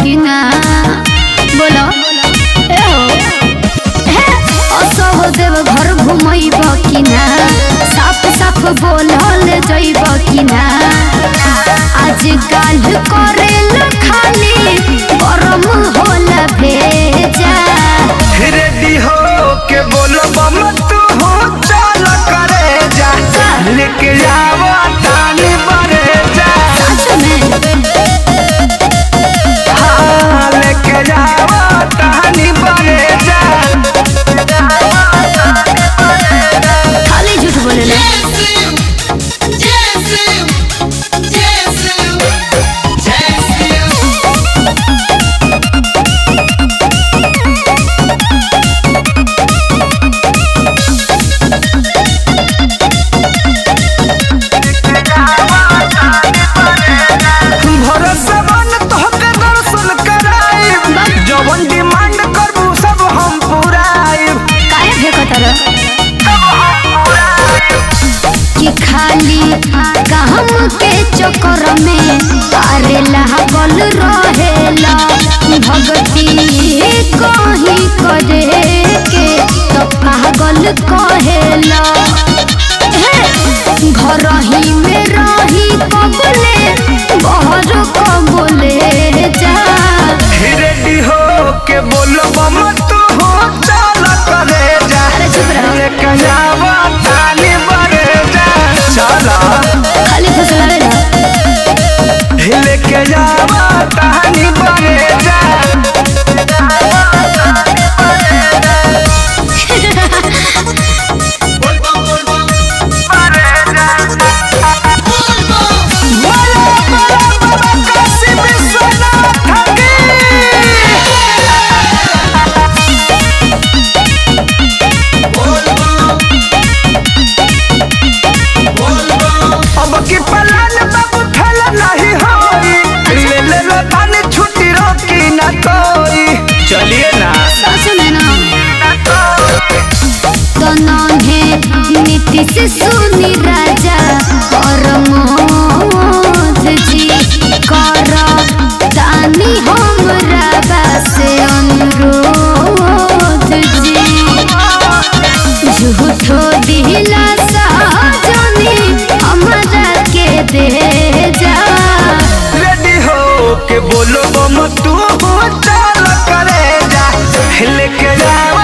कि ना? बोलो ए हो हे असो देव घर घुमैब कि ना? साफ साफ बोलल जइब कि ना? आजकल करेल खाली गरम होला भेजा। रेडी हो के बोलो बम तू हो चल करे जा, लेके जाओ तानी बरे जा। सच में हाँ लेके जाओ तानी बरे जा। खाली झूठ बोलेला। भरोसा बन तोहके दर्शन कराइब, जवन डिमांड करबू सब हम पुराइब। काहे फेंकत रह कि खाली काम के चक्कर में तारे लागल रहेला। भगती कहीं करे के तो पागल कहेला। हे घर ही में रही कबले बहर कबले जा। रेडी हो के बोलो बम तू हो चल करे जा, अरे चुप रहो। लेके जाओ तानी बरे जा। चला खाली फुसलावेला। लेके जाओ तानी बरे जा। बोलो बोलो बाबा काशी विश्वनाथ की। अब की पलान बाबू ठेला नहीं होई, ले ले लो तानी छुट्टी रोकी ना कोई। चलिए ना सच में ना तो नन्हे नीतीश सुनी राजा परमोध जी कर तानी हमरा बासे अनुरोध जी। झूठो दिला साजनी हमरा के दे जा। रेडी हो के बोलो बम तू हो चल करे जा, लेके जाओ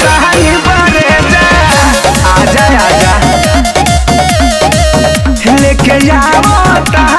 तानी बरे जा। आजा आजा लेके जाओ तानी।